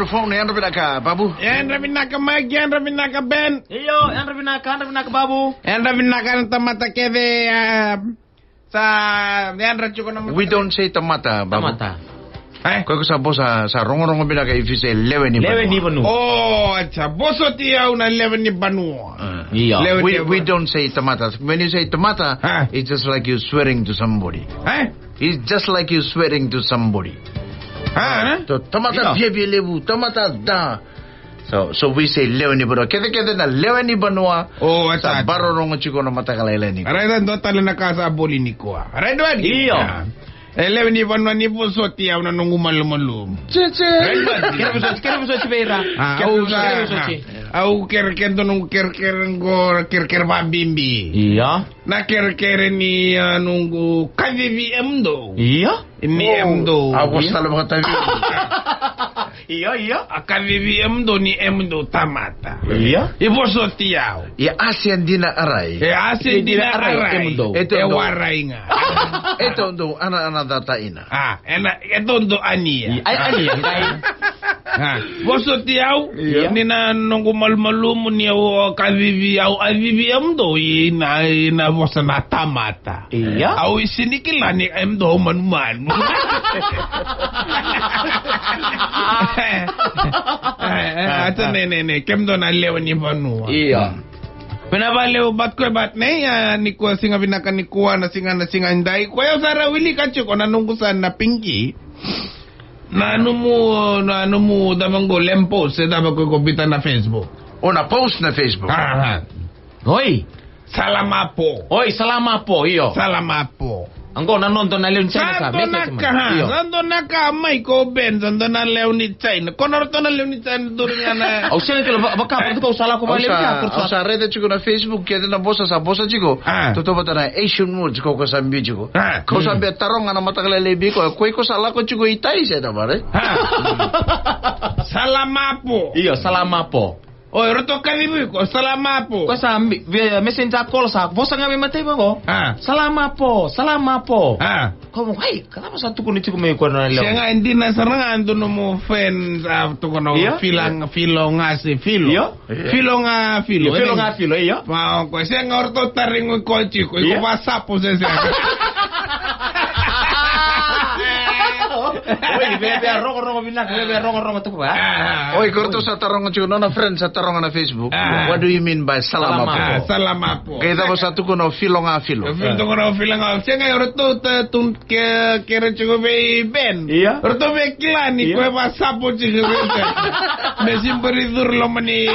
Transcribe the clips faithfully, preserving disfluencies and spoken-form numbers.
Phone, yadra vinaka, Babu. Yadra vinaka, Mike, yadra vinaka, Ben. Io, yadra vinaka, yadra vinaka, Babu. Yadra vinaka na tamata kece, ah, sa yadra tiko na mata. We don't say tamata, Babu. Tamata. Eh? Ko iko sa vosa, sa rogorogo vinaka if you say lewe ni vanua. Lewe ni vanua. Oh, acha. Vosoti au na lewe ni vanua. Ah. Io. Lewe ni vanua. We, we don't say tamata. When you say tamata, ah, it's just like you swearing to somebody. Eh? It's just like you swearing to somebody. Ah, eh? To tamata, io, viavia levu, tamata da. So, so we say lewe ni vanua. Kece, kece na lewe ni vanua. Oh, sa, acha, acha, vakarorogo tiko na mataka lailai nikua. Alright, dua tale na ka sa boli nikua. Alright, dua ni. Io. Ah. E lewe ni vanua, ni vosoti au na noqu malumalumu. Che, che. Alright, dua ni. Kere vosoti, kere vosoti vei ira. Ah, kere au vosoti, sa, kere vosoti. Ah, au kere, kere dua noqu kere, kere qo, kere, kere vabibi. Io. Na kerekere ni, ah, noqu kacivi emudou. Io. Ni emudou. A vosa tale vakatavi. Io, io. A kacivi emudou ni emudou tamata. Io. I vosoti au. Ia, ase dina arai. E ase dina arai. Emudou. E warai ga. E dodonu ana, ana cata ina. Ah, ena, e dodonu ania. Io, ai, ania, qai. Ah, vosoti au, io, ni na noqu malumalumu ni au kacivi, au kacivi emudou, ina, ina vosa na tamata. Io. Au sega ni kila ni emudou manumanu. Eh, eh, acha, ne, ne, ne, kemudou na lewe ni vanua. Io. Vinaka vakalevu, but koya, but nei, ah, nikua siga vinaka nikua, na siga, na siga edai. Koya au sa rawa ni wilika tiko na noqu sa na pinki. Na nomu, na nomu cava qo, lamp post, se cava ko iko biuta na Facebook. O na post na Facebook. Aha. Oi. Salama po. Oi, salama po, io. Salama po. Qo na noda na lewe ni China sa, sa dua na ka, ha, io, sa dua na ka mai ko Ben, sa dua na lewe ni China. Ko na ratou na lewe ni China, duri ga na. Au sega ni kila, va-, vaka, vaka, au sa lako vale, au sa, au sa raica tiko na Facebook, kece na vosa sa vosa tiko. Ah. Tautauvata na Asian words ko, ko sa biu tiko. Ah. Ko sa, mm, bau taroga na mataka lailai vei iko, ko iko sa lako tiko i tai se tamare. Ah. Salama po. Io, salama po. Oi, ratou kacivi iko, salama po. Ko sa mi-, via messenger call sa vosa ga mai matai vaqo. Ah. Salama po, salama po. Ah. Ko mo, ai, ka cava sa tukuni tiko mai ko na lewe. Sega, e dina sara ga dua nomu friend sa tukuna, io, Filo ga, Filo ga se Filo. Io. Filo ga Filo. Io, Filo ga Filo, io. Pa ko sega, o ratou tarogi iko tiko, iko, io, vasapo se sega. Oi, via, via rogorogo vinaka, via, via rogorogo tiko va. Ah. Oi, ko ratou sa taroga tiko, nona friend sa taroga na Facebook. Ah. What do you mean by salama po? Salama po. Ah, salama po. Ke cava sa tukuna o Filo ga Filo. Filo, tukuna o Filo ga. Sega, o ratou ta, tu, ke, kere tiko vei Ben. Io. O ratou via kila ni, io, ko e vasapo tiko vei Ben. Me sa bau curu loma ni.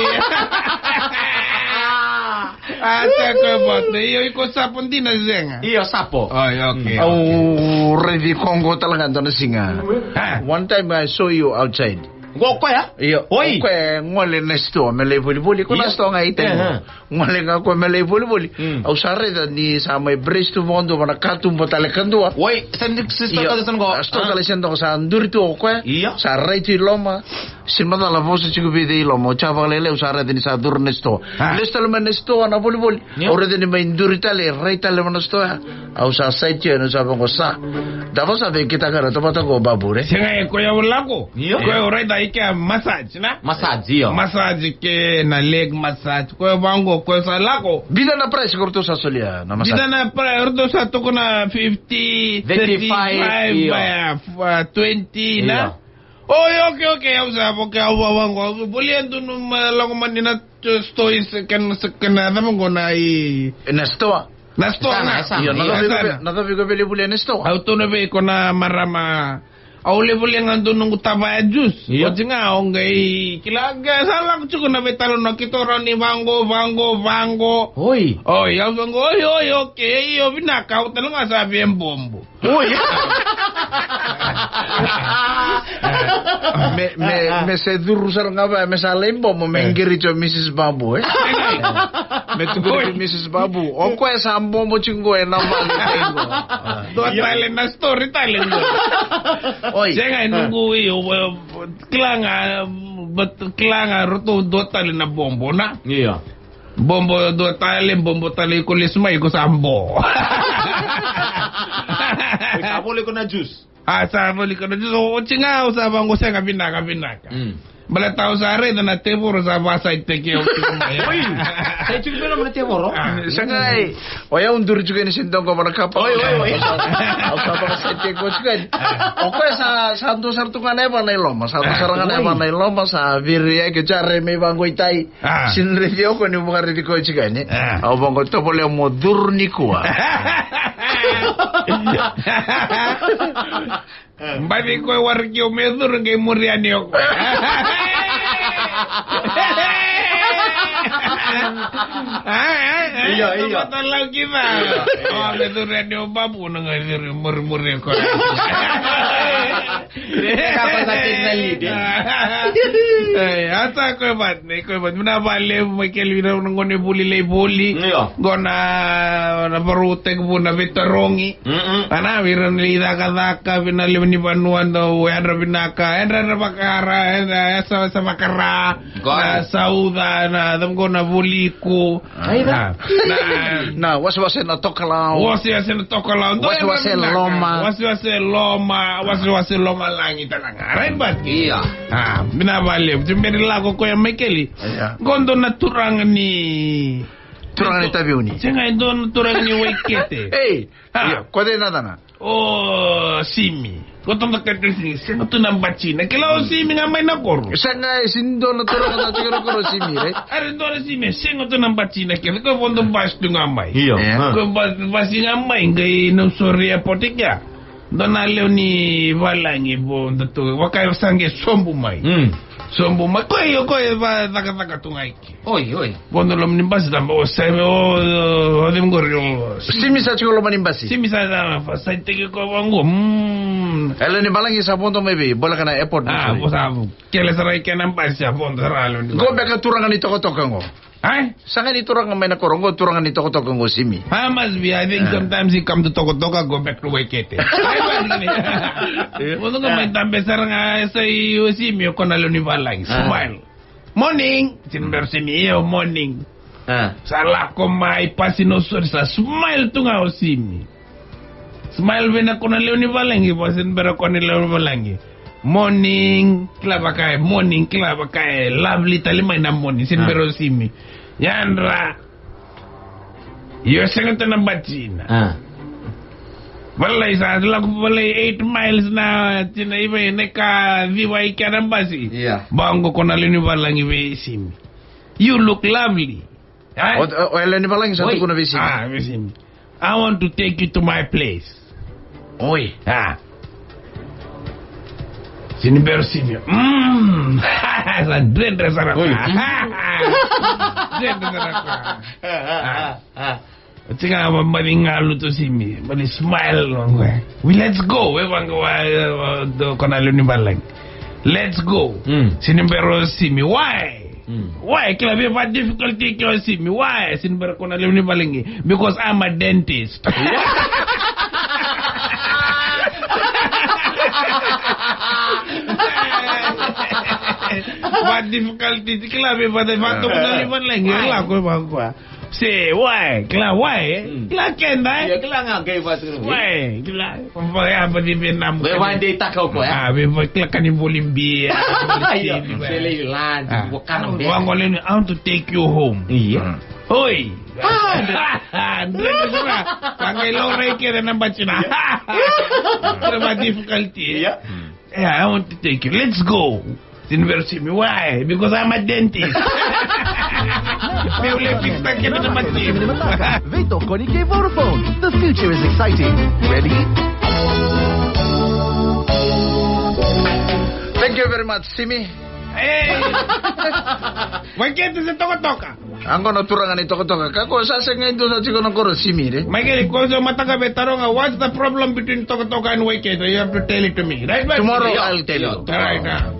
Ah, sa ko e vata. Io, iko sapo dina, sega? Io, sapo. Oi, okay, okay. Au raici koya qo tale ga dua na siga. Ah. One time I saw you outside. Qo koya? Io. Oi. Koya e gole na sitoa me lai volivoli. Ko na, io, sitoa ga i tai. Aha. Gole ga koya me lai volivoli. Mm. Au sa raica ni sa mai brace tu vakadua vua na katuba tale kadua. Oi, sa ni, sa sitoa, io, tale sa qo. Sitoa, ah, tale sa qo, sa duri tu o koya. Io. Sa rai tu i loma. Sega ni macala, vosa tiko vei cei i loma. Au sa vakalailai, au sa raica ni sa curu na sitoa. Ah. Lesu tale mai na sitoa na volivoli. Io. Au raica ni mai duri tale, rai tale mai na sitoa. Au sa side tiko, au sa vaqo, sa. Cava sa veikitaka na tamata qo, Babu, re? Sega, e koya au lako. Io. Koya au raica i ke a massage, na? Massage, io. Massage ke na leg massage. Koya vaqo, koya sa lako. Vica na price ko ratou sa solia na massage? Vica na price, o ratou sa tukuna fifty, thirty-five, thirty-five, io, eh, f-, eh, twenty, na? Io. Oi, okay, okay, au sa, okay, au vaqo, au volia dua nomu, eh, lako mai na, eh, store, kena, kena, cava qo na i-, na store. Na store, na, na. Io, na, io, cava iko, na, na cava iko via volia na store? Au tukuna vei iko na marama. Au lai volia ga dua noqu tavaya juice. Io. Oti ga, au qai kila, qai sa lako tiko na veitalanoa, keitou rawa ni vaqo, vaqo, vaqo. Oi. Oi, au vaqo, oi, oi, okay, io, vinaka, au tale ga sa via bobo. Oi. Me, me, me se curu sara ga vaya, me sa lai bobo, me, eh, qiri tiko o Missus Babu, eh? Me tukuni, oi, Missus Babu. O koya sa bobo tiko qo ena vale tiko. Dua, io, tale na story tale qo. Oi. Sega, e noqu, io, kila ga, but kila ga, ratou dua tale na bobo, na? Io. Bobo dua tale, bobo tale, iko lesu mai, iko sa bo. Oi, sa voli iko na juice. A sa voli kana, o tiko ga, o sa vaqo sega vinaka, vinaka. Mm. Baleta au sa raica na tevoro sa vasaitaki au tiko mai. Oi, sa tiko mai na tevoro? Ah. Sa qai, o yau duri tiko ni sini dogo vana kapa. Oi, oi, oi. Au sa vasaitaki au tiko ni. O koya sa, sa dua sara tu ga na yavana i loma, sa dua sara ga na yavana i loma, sa viri yake, sa rai mai vaqo i tai. Ah. Sini raici au koya ni vakaraici koya tiko ni. Ah. Au vaqo tovolea mo curu nikua. Baci koya waraki au me curu qai muri yani o koya. Io, io. Sa vata lau kica. Io, io. O, me curu yani o babu, na qai curu, muri, muri o koya. Ka vata tena lide. Ei, a sa koya vata, nei koya vata. Vinaka vakalevu mai Kelvin, na gone vuli lai vuli. Io. Qo na, na varau tekivu na veitarogi. Mm-mm. Ana, vei ira na lai cakacaka, vei na lewe ni vanua, dau yadra vinaka, yadra, yadra vakara, yadra, yasa, yasa vakara, na sauca, na, cava qo na voliku. Ai, na, na wasewase na tokalau. Wasewase na tokalau. Wasewase loma. Wasewase loma, wasewase lomalagi tale ga. Right, but? Ia. A, vinaka vakalevu. Tiberi lako koya mai Keli. Ia. Qo dua na turaga ni Turaga ni Taveuni. Sega, e dua na turaga ni Waikete. Ei, a. Ia, ko cei na yacana? O Simi. Ko toka kete Simi, sega tu na batina. Kila o Simi ga mai na koro. Sega, e sega ni dua na turaga na tiko na koro Simi, right? Are dua na Simi, sega tu na batina. Kila ko vodo basi tu ga mai. Io. Ia. Ko basi, basi ga mai, qai Nausori airport kea. Dua na lewe ni valagi, vodo tu, vaka sa qai sobu mai. Mm. Sobu mai, koya, koya, va, cakacaka tu ga i ke. Oi, oi. Vodo loma ni basi, taba, o Simi, o, o, o, Simi qori, o. Simi sa tiko loma ni basi. Simi sa, sa, sa, sa teki koya vaqo. Mm. E lewe ni valagi sa vodo mai vei, boleka na airport. A, vo sa, kele sara i ke na basi, sa vodo sara lewe ni valagi. Qo beka turaga ni tokatoka qo. Ai? Sa qai ni turaga mai na koro qo, turaga ni tokatoka qo Simi. Ah, must be. I think sometimes he come to Tokatoka, go back to Waikete. Ai, must be. Vo ga mai tabe sara ga, sa i o Simi, o koya na lewe ni valagi. Ah. Smile. Morning. Sini bera o Simi, io, morning. Ah. Sa lako mai, pasi Nausori, sa smile tu ga o Simi. Smile vei na koya na lewe ni valagi, vaka sini bera o koya na lewe ni valagi. Morning, kila vaka e, morning, kila vaka e, lovely tale mai na morning, sini bera o Simi. Yadra. Io, sega tu na batina. Ah. Valai sa, lako valai eight miles na, tina i vei, na ka ciwa i kea na basi. Ia. Vaqo koya na lewe ni valagi vei Simi. You look lovely. Ai. O, o, o lewe ni valagi sa tukuna vei Simi. Ah, vei Simi. I want to take you to my place. Oi. Ah. Sini bera o Simi. Mm. Sa dredre sara koya. Oi. Dredre sara koya. Ah, ah, ah. Tiko ga mai, mani galu tu o Simi. Mani smile. We, let's go. We vaqo, wa, wa, do koya na lewe ni valagi. Let's go. Mm. Sini bera o Simi. Why? Mm. Why? Kila vei va difficulty ke o Simi. Why? Sini bera koya na lewe ni valagi. Because I'm a dentist. Va difficulty, kila vei va, va to koya na lewe ni valagi. Why? Kila ko va koya. Say, why? Kila, why, eh? Mm. Kila keda, eh? Ia, kila ga qai vatu. Why? Kila, vaya, vaya, vaya, na, vaya, vaya, dei taka o koya, eh? Ah, vaya, vaya, kila ka ni voli bia, voli sini, vaya. Sele i lunch, ah, vaya, kana bia. Vaya, ngole ni, I want to take you home. Ia. Mm. Oi. Ah, dredre sara. Ka qai laurai kece na batina. Ia. Kila va difficulty, eh? Ia. Mm. Yeah, I want to take you. Let's go. Sini bera o Simi. Why? Because I'm a dentist. Meu le fix ta kena na machine. Veitokoni kei Vodafone. The future is exciting. Ready? Thank you very much, Simi. Hey! Waikete se Tokatoka. Qo na turaga ni Tokatoka. Ka ko sa sega ni dua sa tiko na koro Simi, re. Mai keri, ko sa mataka veitaroga, what's the problem between Tokatoka and Waikete? You have to tell it to me. Right, right? Tomorrow I'll tell you. All right, now.